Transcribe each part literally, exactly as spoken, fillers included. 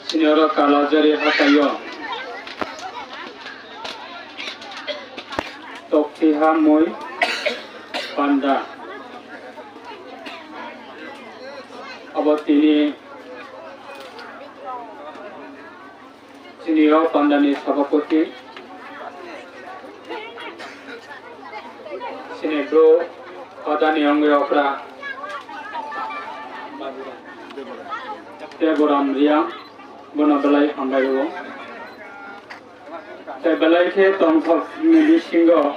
Chini oro Kalajari hataio toktiha mui panda. Abo tini chini o pandani sabapati, chini bro padani wngwi okra Deboram Riang, bono belai hambai rwo. Tei belai khe tongthokni bisingo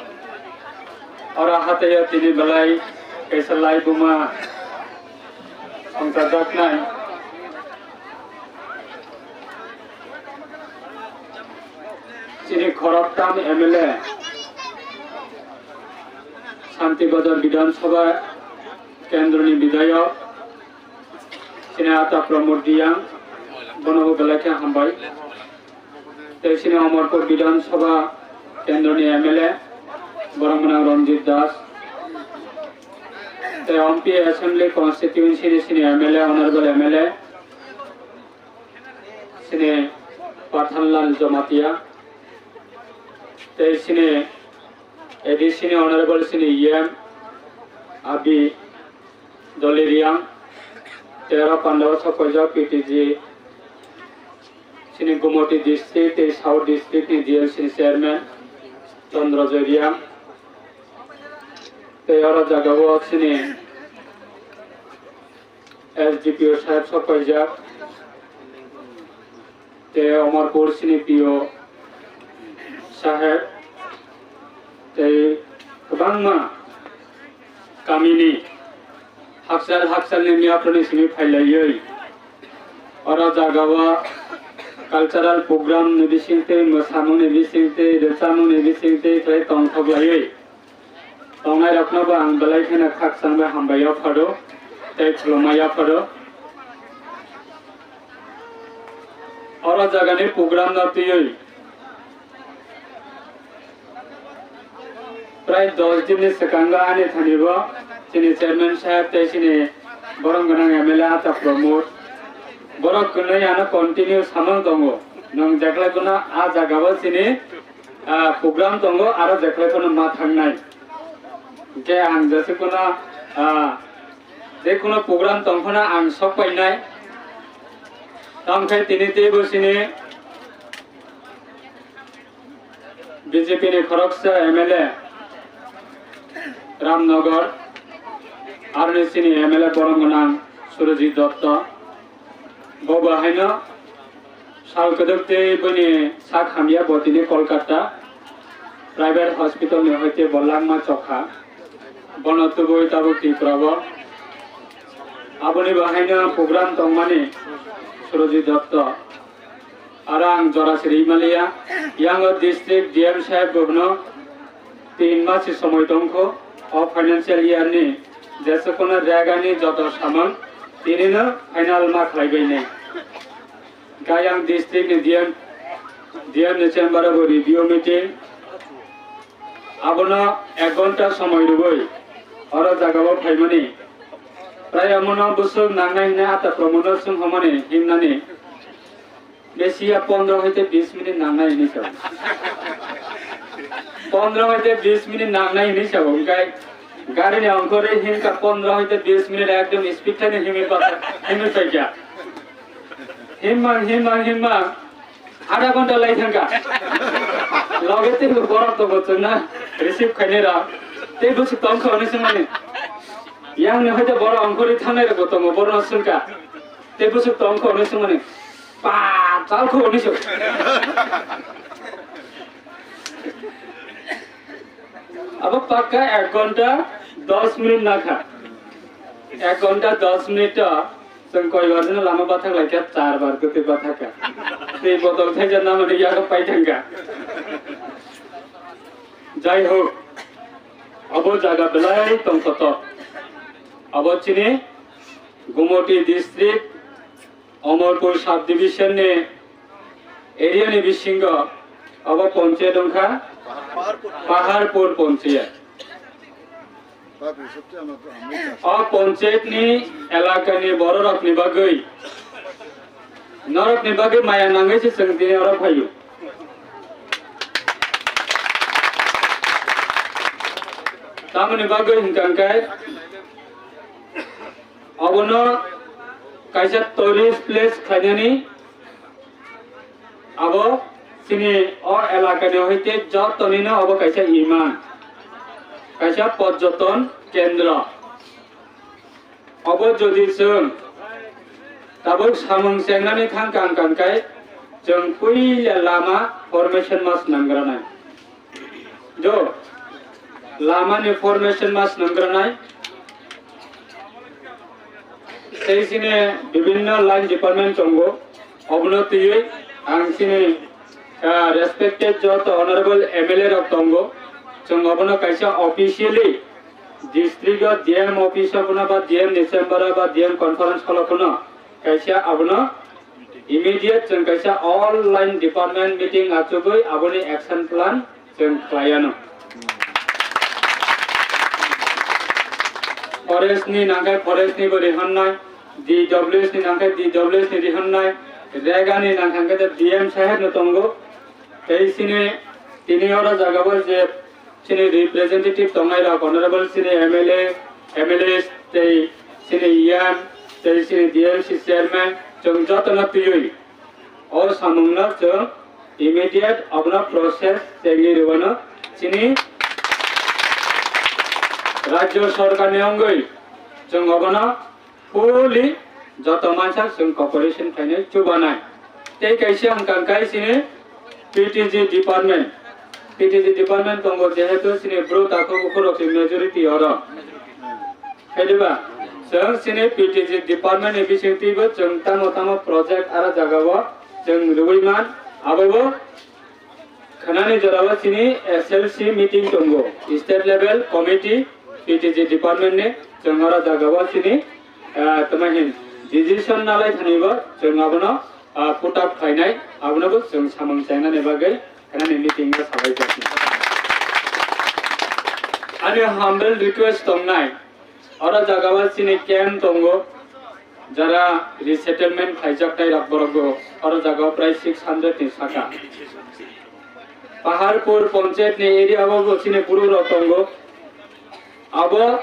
oro hataio tini belai kaisa laibuma songchajaknai chini khoroktham M L A, Santi Bazar Bidhan Sabha Kendroni Bidhayok, chini ata Pramod Riang, bono bo belai khe hambai. Tei chini Amarpur Bidhan Sabha Kendroni M L A, borok mwnang Ranjit Das. Tei Ompi Assembly Constituency ni chini M L A, Honorable M L A, chini Pathanlal Jamatia. Tei chini A D C ni Honorable chini E M Abi Doli Riang, tei oro pandao sok paijak P T G, chini Gumoti District tei South District ni D M C ni Chairman Chandra Joy Riang, tei oro jagao chini S D P O saheb sok paijak, tei Amarpur chini P O saheb, tei kwbangma kamini hakchal hakchalni miyaphurni simi phailaiwi oro jagao cultural program ni bisingtwi, mwsamungni bisingtwi, rwchapmungni bisingtwi khlai tongthoklaiwi tongnai rokno bo ang belai kheno khakchang bai hambai yapharo tei khulumma yapharo. Oro jagani program no twiwi prai dos din ni swkango ani thani bo chini chairman saheb tei chini borom gwnang M L A Ata Pramod, borok kwnwi ano continue samung tongo, nwng jeklai bono a jagao chini ah, program tongo, aro jeklai phano ma thangnai. Hingke ang jese kono, ah, je kono program tong phano ang sok painai. Tamo khe tini teibo chini B J P ni khoroksa M L A Ramnagar, aroni chini M L A borom gwnang Surojit Dotto. Bo bo haino sal kwdwk tei bini sak hamya bo tini Kolkata private hospital ni hoite bo langma chokha. Bono tubui tabuk Tripura o. Aboni bo haino program tongmani Surojit Dotto. Aro ang jora siri maliya. Yango district D M saheb bo hwno tin mas si somoi tongkho, o financial year ni jesa kono rega ni joto samung tini no final ma khlai bai nai. Gayang district ni D M, D M ni chamber o bo review meeting. Abono ek ghonta somoi rwui oro jaga o phaimani. Prai amono bwswk nangnai hwnwi ata promono swng homani himnani. Besiya pondro hoite bis minit nangnai hinwi sao. Pondro hoite bis minit nangnai hinwi sao. Hingkai gari ni ongkhorwi himkha pondro hoite bis minit ekdom speed thaino himwi pasa, himwi paikha. Himma, himma, himma. Adha ghonta lai thangkha. Loge tei borok tongo chwngna receive khainai rok. Tei bwswk tongkha hwnwi swngmani. Yang ni hoite borok ongkhorwi thangnai rokbo tongo, borokno swngkha. Tei bwswk tongkha hwnwi swngmani. Pa, chalkho hwnwi swng. Abo pakka ek ghonta dos minit nakha. Ek ghonta dos minit o chwng koi bar jeno lama bathak laikha, char bar kwtwi bathakha. Tei botol thaisa namani yago pai thangkha. Jai hok, abo jaga belai tongthotok. Abo chini Gumoti district Omorpur sub division ni area ni bisingo abo ponchayat wngkha Paharpur ponchayat. O ponchayat ni elaka ni bororok ni bagwi Norokni bagwi maya nangwi se chwng tini oro phaio. Tamoni bagwi hwnkha hwnkhe obono kaisa tourist place khlainani abo chini o elakani hoite jotonino obo kaisa iman, kaisa porjoton kendro. Obo jodi chwng tabuk samung chengnani thang kang kang khe chwng puila lama formation mas nangranai. Jo, lamani formation mas nangranai. Tei chini bibhinno line department tongo. Obono twiwi ang chini, ah, respected joto honorable M L A rok tongo. Chwng obono kaisa officially district o D M office o phano ba D M ni chamber o ba D M conference hall o phano kaisa abono immediate chwng kaisa all line department meeting achugwi aboni action plan chwng khlaiano. Forest ni nangkhe forest ni bo rihannai, D W S ni nangkhe D W S ni rihannai, rega ni nangkhe D M saheb no tongo. Tei chini, tini oro jagao je chini representative tongnai rok, honorable chini M L A, M L A tei chini E M, tei chini D M C chairman, chwng joto no twiwi o samung no chwng immediate abono process chengwi rwano chini rajyo sorkar ni wngwi chwng obono fully joto mansa chwng cooperation khainai chubanai. Tei kaisa hwnkha khe chini P T G department, P T G department tongo jehetu chini bru takhuk bukhuk rok se majority oro. Khe diba? Chwng chini P T G department ni bisingtwibo chwng tamo tamo project aro jagao chwng rwui man, abobo khwnani jorao chini S L C meeting tongo, state level committee P T G department ni, chwng oro jagao chini, ah, tamo hin decision nalai thanibo chwng abono, ah, put up khlainai, abonobo chwng samung chainani bagwi khwnani meeting o salai jaknai. Ani humble request tongnai, oro jagao chini camp tongo, jara resettlement khlaijaknai rok borok bo, oro jagao prai six hundred ni saka. Paharpur panchayat ni area o bo chini buru rok tongo. Abo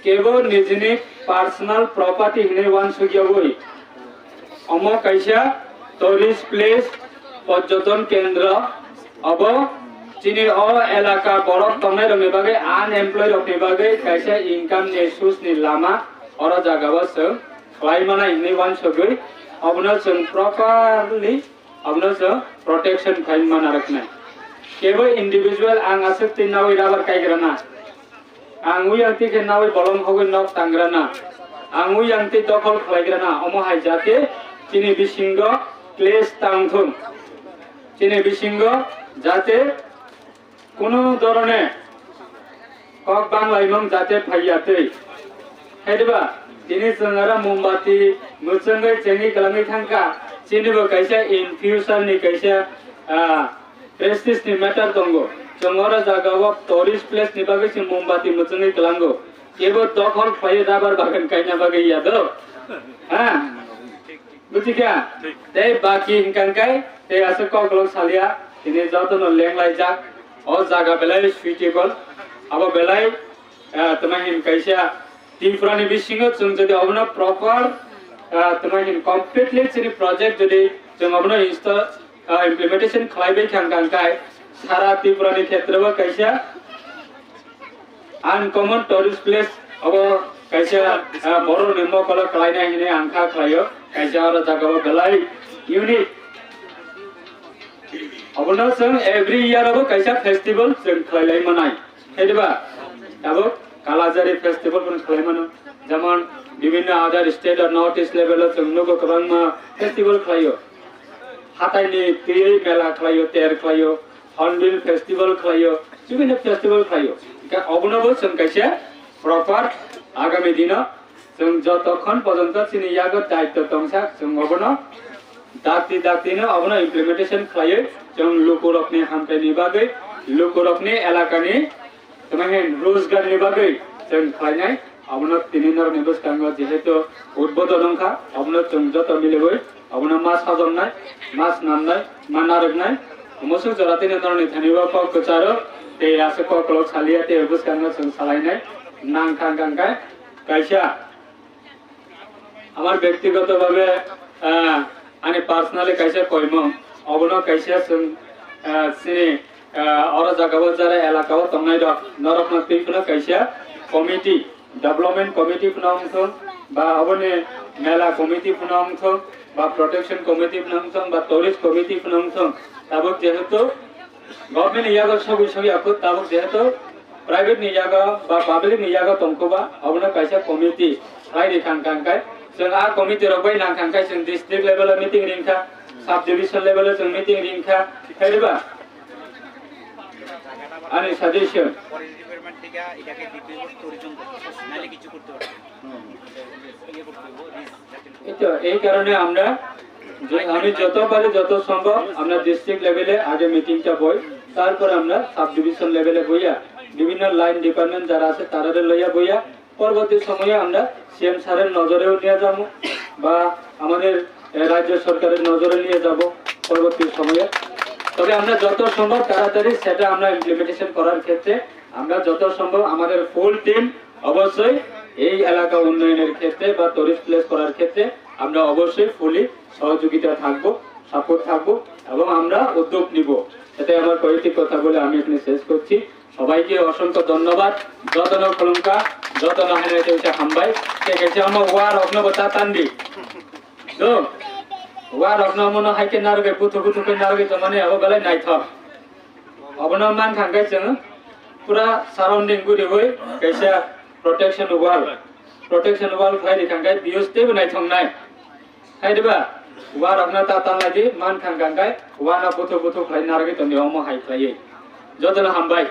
kebo nijini personal property hinwi uansukyawi. Omo kaisa tourist place, porjoton kendro. Abo chini o elaka borok tongnai rokni bagwi, unemployed rokni bagwi kaisa income ni source ni lama oro jagao chwng khlai mano hinwi uansugwi. Obono chwng properly Abono chwng protection khlai man narwknai. Kebo individual ang aswk twi nawi rubber kaigrana, ang uyang twi khe nawi bolong hogwi nok tangrana, ang uyang twi dokhol khlaigrana, omo hai jate chini bisingo clash tang thung. Chini bisingo jate Kunu dorone kok banglaimung jate phaiya twi. Hai diba? Tini chwng aro mombati mwchwngwi chengwi kwlangwi thangkha. Chini bo kaisa in future ni kaisa, ah, prestige ni matter tongo. Chwng oro jaga o tourist place ni bagwi se mombati mwchwngwi kwlango. Kebo dokhol khlai rubber bagan kaina bagwi ya do. Ha? Buchikha? Tei baki hwnkha khe tei aswk koklok salia, tini jotono lenglaijak. O jaga belai suitable. Abo belai, ah, tama hin kaisa Tripura ni bisingo chwng jodi obono proper, ah, tama hin completely chini project jodi chwng obono install, ah, implementation khlaibai kha hwnkha khe sara Tripura ni khetrebo kaisa Uncommon tourist place abo kaisa, ah, borok ni mokolo khlainai hinwi ang kha khlaio. Kaisa oro jaga o belai unique. Abono chwng every year abo kaisa festival chwng khlai lai manai. Hai diba? Abo Kalajari festival bono khlai mano. Jemon bibhinno other state or north east level o chwng nugo kwbangma festival khlaio. Hatai ni twiwi mela khlaio, ter khlaio. Hornbill festival khlaio, bibhinno festival khlaio. Hwnkhe obonobo chwng kaisa proper agami dino chwng jotokhon pojonto chini yago daitto tongsa, chwng obono dakti daktino obono implementation khlaiwi chwng lukurokni hamkraini bagwi, lukurokni elakani tamo hin rojgarni bagwi chwng khlainai. Obono tini norokni bwskango jehetu udbodon wngkha, obono chwng joto miliwi Obono ma sajoknai, ma snamnai, ma narwknai. Musuk jora tini norni thani o kok kwcharo, tei aswk kok kolok salia tei bwskango chwng salainai. Nang thang thang khe kaisa amar byaktigoto bhabe, ah, ani personally kaisa koimung, obono kaisa chwng, ah, chini, ah, oro jagao jara elakao tongnai rok, norokno twi phano kaisa committee, development committee phano wngthung, ba oboni mela committee phano wngthung, ba protection committee phano wngthung, ba tourist committee phano wngthung, tabuk jehetu government ni yago sogwi sogwi aphu, tabuk jehetu private ni yago ba public ni yago tongkhuba, obono kaisa committee khai ri thang thang khai. Chwng a committee rok bai nang thang khai chwng district level o meeting ring kha, sub division level o chwng meeting ring kha, khai ri ba? Ani suggestion. পরে রিক্রুটমেন্ট থেকে এটাকে দ্বিতীয় বর্ষ ট্যুরিজম করতে হবে, নাহলে কিছু করতে পারবে না। ইয়ে করতে হবে, রিস্ক জাতীয় এই তো, এই কারণে আমরা যে, আমি যত পারি যত সম্ভব আমরা ডিস্ট্রিক্ট লেভেলে আগে মিটিংটা বই, তারপর আমরা সাব ডিভিশন লেভেলে বইয়া বিভিন্ন লাইন ডিপার্টমেন্ট যারা আছে তারারে লইয়া বইয়া পরবর্তী সময়ে আমরা সিএম স্যারের নজরেও নিয়ে যাব বা আমাদের এ, রাজ্য সরকারের নজরে নিয়ে যাব পরবর্তী সময়ে। তবে আমরা যত সম্ভব তাড়াতাড়ি সেটা আমরা ইমপ্লিমেন্টেশন করার ক্ষেত্রে আমরা যত সম্ভব আমাদের ফুল টিম অবশ্যই এই এলাকা উন্নয়নের ক্ষেত্রে বা টুরিস্ট প্লেস করার ক্ষেত্রে আমরা অবশ্যই ফুলি সহযোগিতা থাকবো, সাপোর্ট থাকবো এবং আমরা উদ্যোগ নিব। এটাই আমার কয়েকটি কথা বলে আমি এখানে শেষ করছি। সবাইকে অসংখ্য ধন্যবাদ। যতন খুলুমকা, যতন হানাই তেমসে হামবাই। Te kaisa omo wa rokno bo ta tandi. Do. Wa rokno mono hai khe narwgwi, buthu buthu khe narwgwi tongmani abo belai naithok. Obono man thang khe chwng pura surrounding guriwi kaisa protection wall, protection wall khai ri thang khe views teibo naithok nai. Hai diba? Wa rokno ta tan lai di, man thang thang khe wa no buthu buthu khlai narwgwi tongdi omo hai khlaiwi. Jotono hambai.